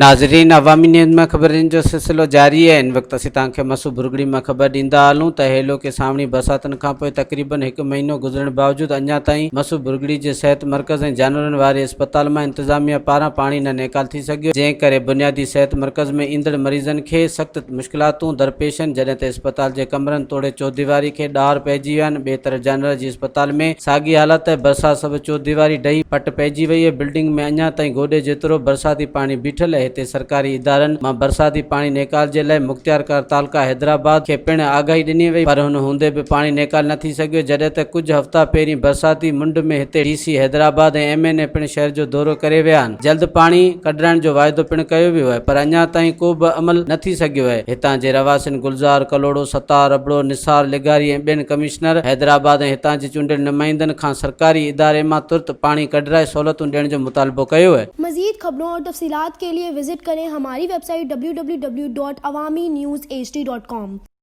ناظرين عوامي نيوز مان خبرن جو سلسلو جاري آهي هن وقت اسين توهان کي مسو ڀرڳڙي مان خبر ڏيندا هلون ته هيلوڪي سانوڻي برساتن کانپوء تقريبن هڪ مهينو گذرڻ باوجود اڃا تائين مسو ڀرڳڙي جي صحت مرڪز ۽ جانورن واري اسپتال مان انتظاميا پاران پاڻي نه نيڪال ٿي سگهيو جنهن ڪري بنيادي صحت مرڪز ۾ ايندڙ مريضن کي سخت مشڪلاتون درپيش آهن جڏهن ته اسپتال جي ڪمرن توڙي چوديواري کي ڏار پئجي ويا آهن ٻئي طرف جانور جي اسپتال ۾ ساڳي حالت آهي برسات سبب چوديواري ڊهي پٽ پئجي وئي آهي بلڊنگ ۾ اڃا تائين گوڏي جيترو برساتي پاڻي بيٺل آهي هتي سرڪاري ادارن مان برساتي پاڻي نيڪال جي لاء مختيارڪار تعلقه حيدرآباد کي پڻ آگاهي ڏني وئي پر ان هوندي به پاڻي نيڪال نه ٿي سگهيو جڏهن ته ڪجهه هفتا پهرين برساتي منڊ ۾ هتي D C Hyderabad ۽ M N A پڻ شهر جو دورو ڪري ويا آهن جلد پاڻي ڪڍرائڻ جو واعدو پڻ ڪيو ويو آهي پر اڃا تائين ڪو به عمل نه ٿي سگهيو آهي. هتان جي رهواسين گلزار ڪلهوڙو، ستار ابڙو، نثار لغاري ۽ ٻين ڪمشنر حيدرآباد ۽ هتان جي چونڊيل نمائندن کان سرڪاري اداري مان ترت پاڻي ڪڍرائي سهولتون ڏيڻ جو مطالبو ڪيو آهي. مزيد خبرون اور تفصيلات کے لئے وزٽ ڪرين ھماري web site www.awamiNewsHD.com.